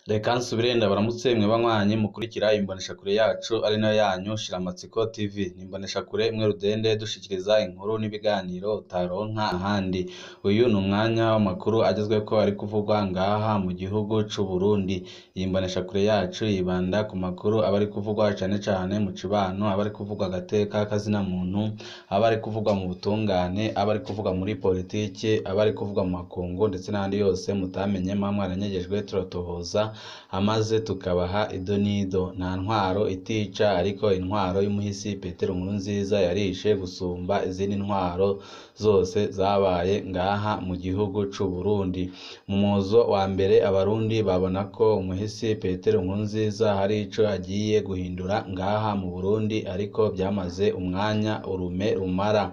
Reka nsubire ndabaramutse mwe banywanyi mukurikira imboneshakure yacu ari nayo yanyu Shiramatsiko TV. Ni imboneshakure imwe rudende dushikiriza inkuru n'ibiganiro utaronka ahandi. Uyu ni umwanya w'amakuru agezweko ari kuvugwa ngaha mu gihugu c'u Burundi. Iyi mboneshakure yacu yibanda ku makuru aba ari kuvugwa cane cane mu cibano, aba ari kuvugwa agateka k'azina muntu, aba ari kuvugwa mu butungane, aba ari kuvugwa muri politike, aba ari kuvugwa mu makungu ndetse n'ahandi yose mutamenye muba mwaranyegejwe turatohoza amaze tukabaha ido n'ido. Nta ntwaro itica ariko intwaro y'umuhisi Petero Nkurunziza yarishe gusumba izindi ntwaro zose zabaye ngaha mu gihugu c'u Burundi. Mu muzo wa mbere abarundi babona ko umuhisi Petero Nkurunziza hari ico agiye guhindura ngaha mu Burundi ariko vyamaze umwanya urume rumara.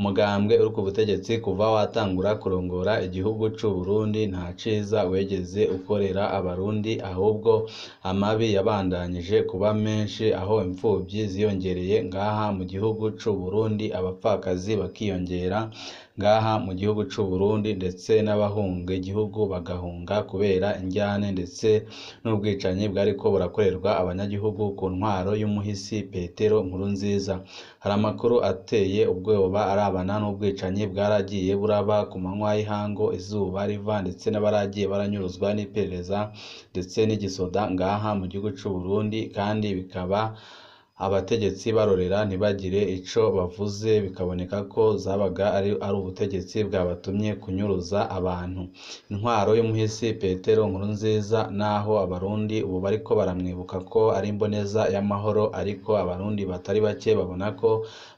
Umugambwe uri ku butegetsi kuva watangura kurongora igihugu c'u Burundi nta ciza wigeze ukorera abarundi ahubwo amabi yabandanyije kuba menshi aho impfuvyi ziyongereye ngaha mu gihugu c'u Burundi, abapfakazi bakiyongera ngaha mu gihugu c'u Burundi ndetse n'abahunga igihugu bagahunga kubera indyane ndetse n'ubwicanyi bwariko burakorerwa abanyagihugu ku ntwaro y'umuhisi Petero Nkurunziza. Hari amakuru ateye ubwoba arabana n'ubwicanyi bwaragiye buraba ku manywa y'ihangu izuba riva ndetse n'abaragiye baranyuruzwa n'iperereza ndetse n'igisoda ngaha mu gihugu c'u Burundi, kandi bikaba abategetsi barorera ntibagire ico bavuze, bikaboneka ko zabaga ari ubutegetsi bwabatumye kunyuruza abantu. Intwaro y'umuhisi Petero Nkurunziza naho abarundi ubu bariko baramwibuka ko ari imboneza y'amahoro, ariko abarundi batari bake babona ko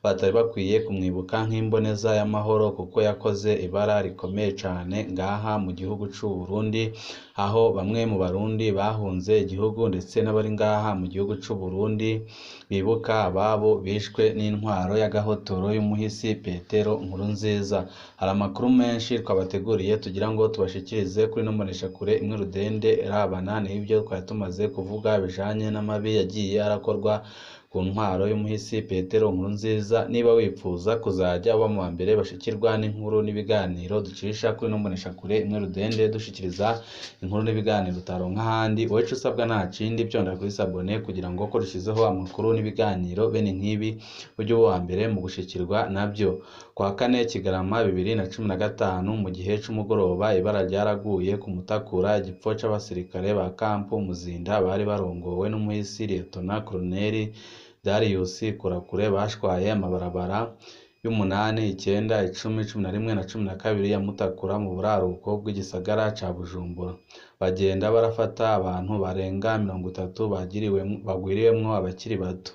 batari bakwiye kumwibuka nk'imboneza y'amahoro kuko yakoze ibara rikomeye cane ngaha mu gihugu c'u Burundi, aho bamwe mu barundi bahunze igihugu ndetse n'abari ngaha mu gihugu c'u Burundi bibuka ababo bishwe n'intwaro y'agahotoro y'umuhisi Petero Nkurunziza. Hari amakuru menshi twabateguriye tugira ngo tubashikirize kuri ino mboneshakure imwe rudende irabana n'ivyo twari tumaze kuvuga bijanye n'amabi yagiye arakorwa ku ntwaro y'umuhisi Petero Nkurunziza. Niba wipfuza kuzaja uba mu bambere bashikirwa n'inkuru n'ibiganiro ducisha kuri ino mboneshakure imwe rudende dushikiriza inkuru n'ibiganiro utaronka ahandi, wowe ico usabwa nta kindi vyonda kuri sabone kugira ngo ko dushizeho amakuru n'ibiganiro bene nk'ibi uje uba uwa mbere mu gushikirwa navyo. Kwa kane Kigarama 2015 mu gihe c'umugoroba ibara ryaraguye ku Mutakura, igipfo c'abasirikare ba kampu Muzinda bari barongowe n'umuhisi Liyetona Koloneli Darius Kurakure bashwaye amabarabara y'umunani, icenda, icumi, 11 na 12 ya Mutakura mu buraruko bw'igisagara ca Bujumbura. Bagenda barafata abantu barenga 30 bagwiriyemwo abakiri bato.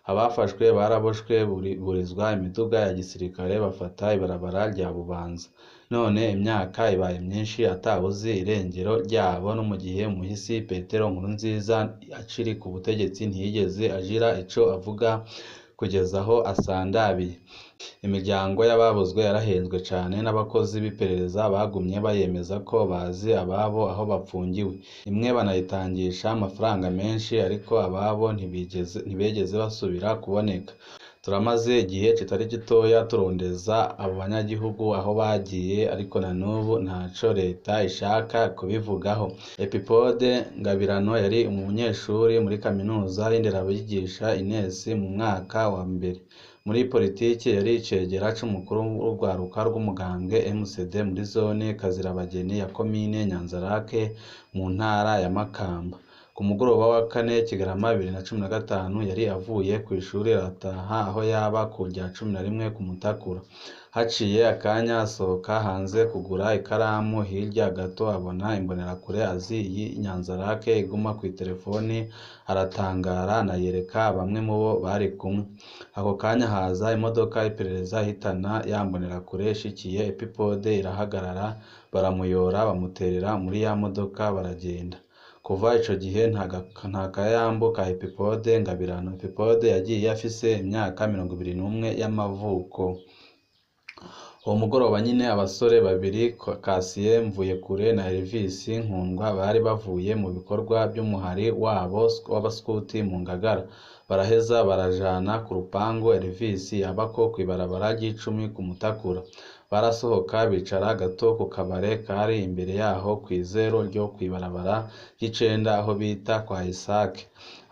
Abafashwe baraboshwe burizwa imiduga ya gisirikare bafata ibarabara rya Bubanza. None imyaka ibaye myinshi atawuzi irengero ryabo, no mu gihe umuhisi Petero Nkurunziza akiri ku butegetsi ntiyigeze agira ico avuga kugeza aho asandabiye. Imiryango y'ababuzwe yarahenzwe cane n'abakozi b'iperereza bagumye bayemeza ko bazi ababo aho bapfungiwe, imwe banayitangisha amafaranga menshi ariko ababo ntibigeze basubira kuboneka. Turamaze igihe kitari gitoya turondeza abo banyagihugu aho bagiye ariko na n'ubu ntaco leta ishaka kubivugaho. Epipode Ngabirano yari umunyeshuri muri kaminuza y'inderabigisha INES mu mwaka wa mbere. Muri politike yari icegera c'umukuru w'urwaruka rw'umugambwe MCD muri zone Kazirabageni ya komine Nyanzarake mu ntara ya Makamba. Ku mugoroba wa kane Kigarama 2015 yari avuye kw'ishuri arataha aho yaba ku rya 11 ku Mutakura. Haciye akanya asohoka hanze kugura ikaramu, hirya gato abona imbonerakure azi y'i Nyanzarake iguma kw'iterefoni, aratangara anayereka bamwe mubo bari kumwe. Ako kanya haza imodoka y'iperereza ihitana ya mbonerakure ishikiye Epipode irahagarara, baramuyora bamuterera muri ya modoka baragenda. Kuva ico gihe nta kayambu ka Epipode Ngabirano. Epipode yagiye afise imyaka 21 y'amavuko. Uwo mugoroba nyine abasore babiri Cassien Mvuyekure na Elvis Nkundwa bari bavuye mu bikorwa by'umuhari wabo w'abaskuti mu Ngagara. Baraheza barajana ku rupangu Elvis yabako kw'ibarabara ry'icumi ku Mutakura. Barasohoka bicara gato ku kabare kari imbere yaho kw'izero ryo kw'ibarabara ry'icenda aho bita kwa Isaac.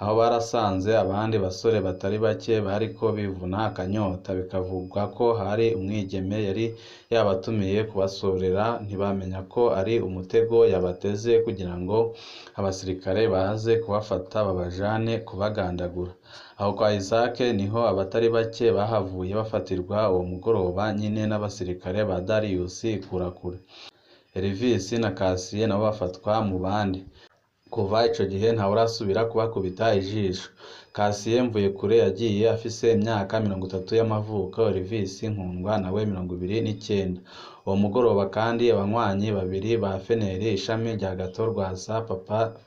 Aho barasanze abandi basore batari bake bariko bivuna akanyota, bikavugwa ko hari umwigeme yari yabatumiye kubasorera, ntibamenya ko ari umutego yabateze kugira ngo abasirikare baze kubafata babajane kubagandagura. Aho kwa Isaac niho abatari bake bahavuye bafatirwa uwo mugoroba nyene n'abasirikare ba Darius Ikurakure. Elvis na Cassien nabo bafatwa mu bandi. Kuva ico gihe ntawurasubira kubakubita ijisho. Cassien Mvuyekure yagiye afise imyaka 30 y'amavuko, Elvis Nkundwa nawe 29. Uwo mugoroba kandi abanywanyi babiri ba FNL ishami rya Gatorwasa,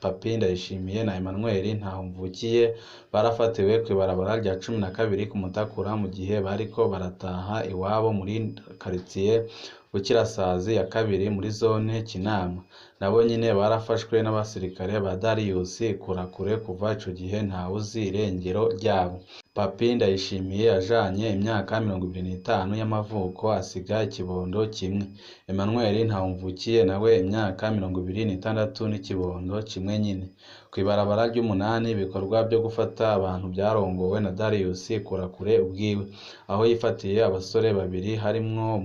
Papi Ndayishimiye na Emmanuel Ntahomvukiye barafatiwe kw'ibarabara rya 12 ku Mutakura mu gihe bariko barataha iwabo muri karitiye Bukirasazi ya kabiri muri zone Kinama. Nabo nyene barafashwe n'abasirikare ba Darius Ikurakure, kuva ico gihe ntawuzi irengero ryabo. Papi Ndayishimiye yajanye imyaka 25 y'amavuko asiga ikibondo kimwe. Emmanuel Ntahomvukiye nawe imyaka 26 n'ikibondo kimwe nyene. Kw'ibarabara ry'umunani ibikorwa vyo gufata abantu vyarongowe na Darius Ikurakure ubwiwe, aho yifatiye abasore babiri harimwo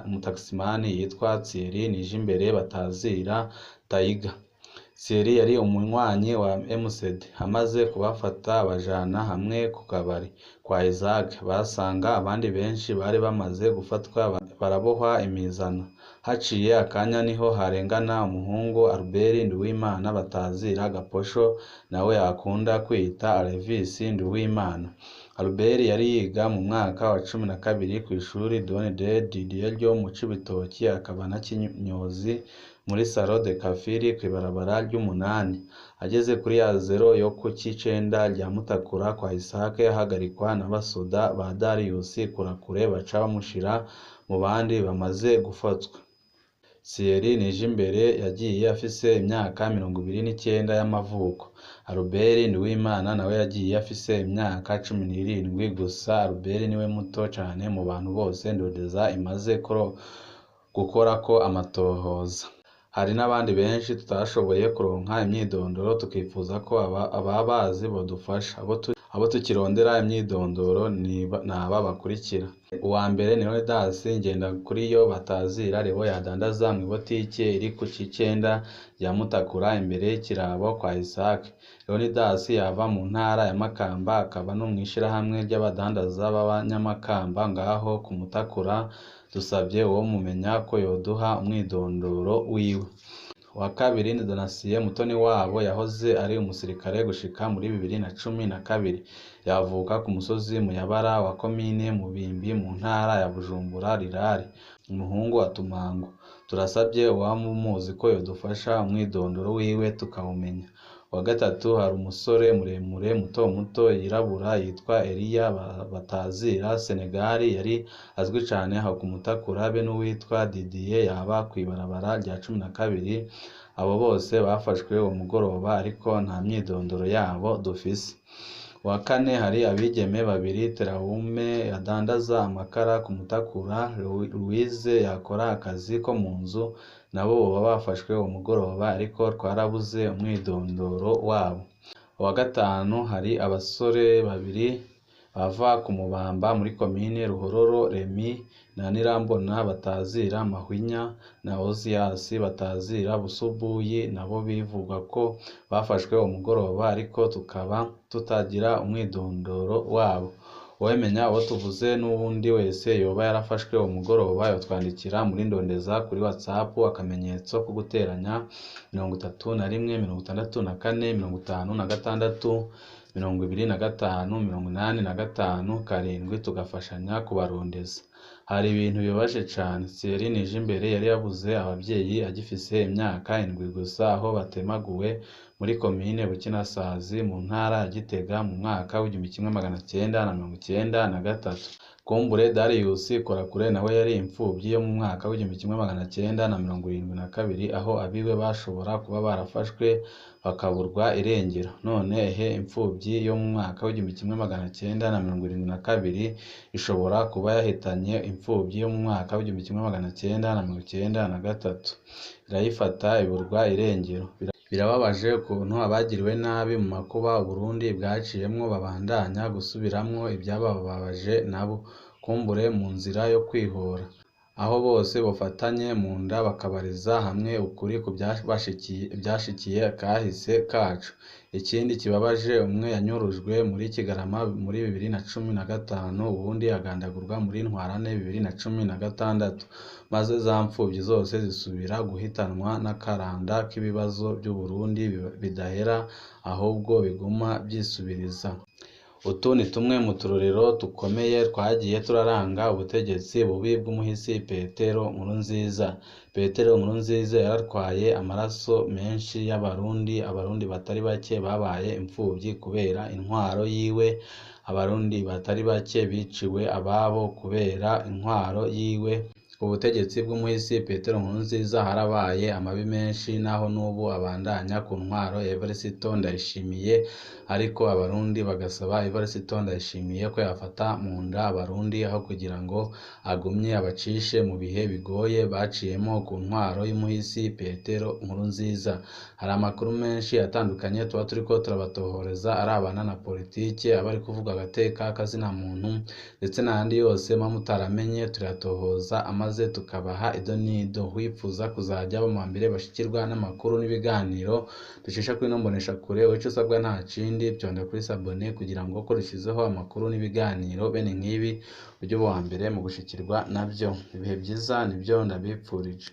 umutaximani yitwa Thierry Nijimbere batazira Tayiga. Thierry yari umunywanyi wa MCD. Amaze kubafata abajana hamwe ku kabari kwa Isaac, basanga abandi benshi bari bamaze gufatwa barabohwa imizana. Haciye akanya niho harengana umuhungu Albert Nduwimana batazira Gaposho, nawe akunda kwiyita Alvis Nduwimana. Albert yari yiga mu mwaka wa 12 kw'ishuri Don de Didier ryo mu Cibitoki, akaba na kinyozi muri Salon de Cafiri kw'ibarabara ry'umunani. Ageze kuri ya zero yo ku c'icenda rya Mutakura kwa Isaac, ahagarikwa n'abasoda ba Darius Ikurakure baca bamushira mu bandi bamaze gufatwa. Thierry Nijimbere yagiye afise imyaka 29 y'amavuko. Albert Nduwimana nawe yagiye afise imyaka 17 gusa. Albert niwe muto cane mu bantu bose Ndondeza imaze gukorako amatohoza. Hari n'abandi benshi tutashoboye kuronka imyidondoro, tukifuza ko ababazi bodufasha. Abo tukirondera imyidondoro ni aba bakurikira: Uwa mbere ni Leonidas Ngendakuriyo batazira Leo, yadandaza mw'ibotike iri ku c'icenda rya Mutakura imbere y'ikirabo kwa Isaac. Leonidas yava mu ntara ya Makamba, akaba no mw'ishirahamwe ry'abadandaza b'abanyamakamba ngaho ku Mutakura. Dusavye uwomumenya ko yoduha umwidondoro wiwe. Uwa kabiri ni Donatien Mutoniwabo, yahoze ari umusirikare gushika muri 2012. Yavuka ku musozi Muyabara wa komine Mubimbi mu ntara ya Bujumbura Rirare, umuhungu wa Tumango. Turasavye uwomumuzi ko yodufasha umwidondoro wiwe tukawumenya. Uwa gatatu hari umusore muremure muto muto yirabura yitwa Eliya batazira Senegali, yari azwi cane aho ku Mutakura, be n'uwitwa Didier yaba kw'ibarabara rya 12. Abo bose bafashwe uwo mugoroba ariko nta myidondoro yabo dufise. Uwa kane hari abigeme babiri, Teraume adandaza amakara ku Mutakura, Louise yakora akazi ko mu nzu, nabo boba bafashwe uwo mugoroba ariko twarabuze umwidondoro wabo. Uwa gatanu hari abasore babiri bava ku Mubamba muri komine Ruhororo, Remy na Nirambona batazira Mahwinya na Ozias batazira Busubuyi, nabo bivugwa ko bafashwe uwo mugoroba ariko tukaba tutagira umwidondoro wabo. Uwomenya uwo tuvuze n'uwundi wese yoba yarafashwe uwo mugoroba yotwandikira muri Ndondeza kuri WhatsApp akamenyetso ko guteranya 31 64 56 25 85 7, tugafashanya kubarondeza. Hari ibintu bibabaje cane. Thierry Nijimbere yari yabuze abavyeyi agifise imyaka 7 gusa, aho batemaguwe muri komine Bukirasazi mu ntara ya Gitega mu mwaka w'1993. Kumbure Darius Korakure nawe yari imfuvyi yo mu mwaka w'1972, aho abiwe bashobora kuba barafashwe bakaburwa irengero. None ehe imfuvyi yo mu mwaka w'1972 ishobora kuba yahitanye imfuvyi yo mu mwaka w'1993, irayifata iburwa irengero. Birababaje ukuntu abagiriwe nabi mu makuba Uburundi bwaciyemwo babandanya gusubiramwo ivyabababaje nabo, kumbure mu nzira yo kwihora. Aho bose bofatanye mu nda bakabariza hamwe ukuri ku vyashikiye kahise kacu. Ikindi kibabaje, umwe yanyurujwe muri Kigarama muri 2015, uwundi agandagurwa muri Ntwarante 2016, maze za mfuvyi zose zisubira guhitanwa n'akaranda k'ibibazo vy'Uburundi bidahera ahubwo biguma vyisubiriza. Utu ni tumwe mu turorero dukomeye twagiye turaranga ubutegetsi bubi bw'umuhisi Petero Nkurunziza. Petero Nkurunziza yaratwaye amaraso menshi y'Abarundi, Abarundi batari bake babaye imfuvyi kubera intwaro yiwe, Abarundi batari bake biciwe ababo kubera intwaro yiwe. Ku butegetsi bw'umuhisi Petero Nkurunziza harabaye amabi menshi, naho n'ubu abandanya ku ntwaro ya Evariste Ndayishimiye, ariko Abarundi bagasaba Evariste Ndayishimiye ko yafata mu nda Abarundi aho kugira ngo agumye abacishe mu bihe bigoye baciyemwo ku ntwaro y'umuhisi Petero Nkurunziza. Hari amakuru menshi atandukanye tuba turiko turabatohoreza arabana na politike, aba ari kuvuga agateka k'azina muntu ndetse n'ayandi yose muba mutaramenye turayatohoza maze tukabaha ido n'ido. Wifuza kuzajya aba mu bambere bashikirwa n'amakuru n'ibiganiro ducisha kuri ino mboneshakure, ico usabwa nta kindi vyonda kuri sabone kugira ngo ko dushizeho amakuru n'ibiganiro bene nk'ibi uje uba uwa mbere mu gushikirwa navyo. Ibihe vyiza nivyo ndabipfurije.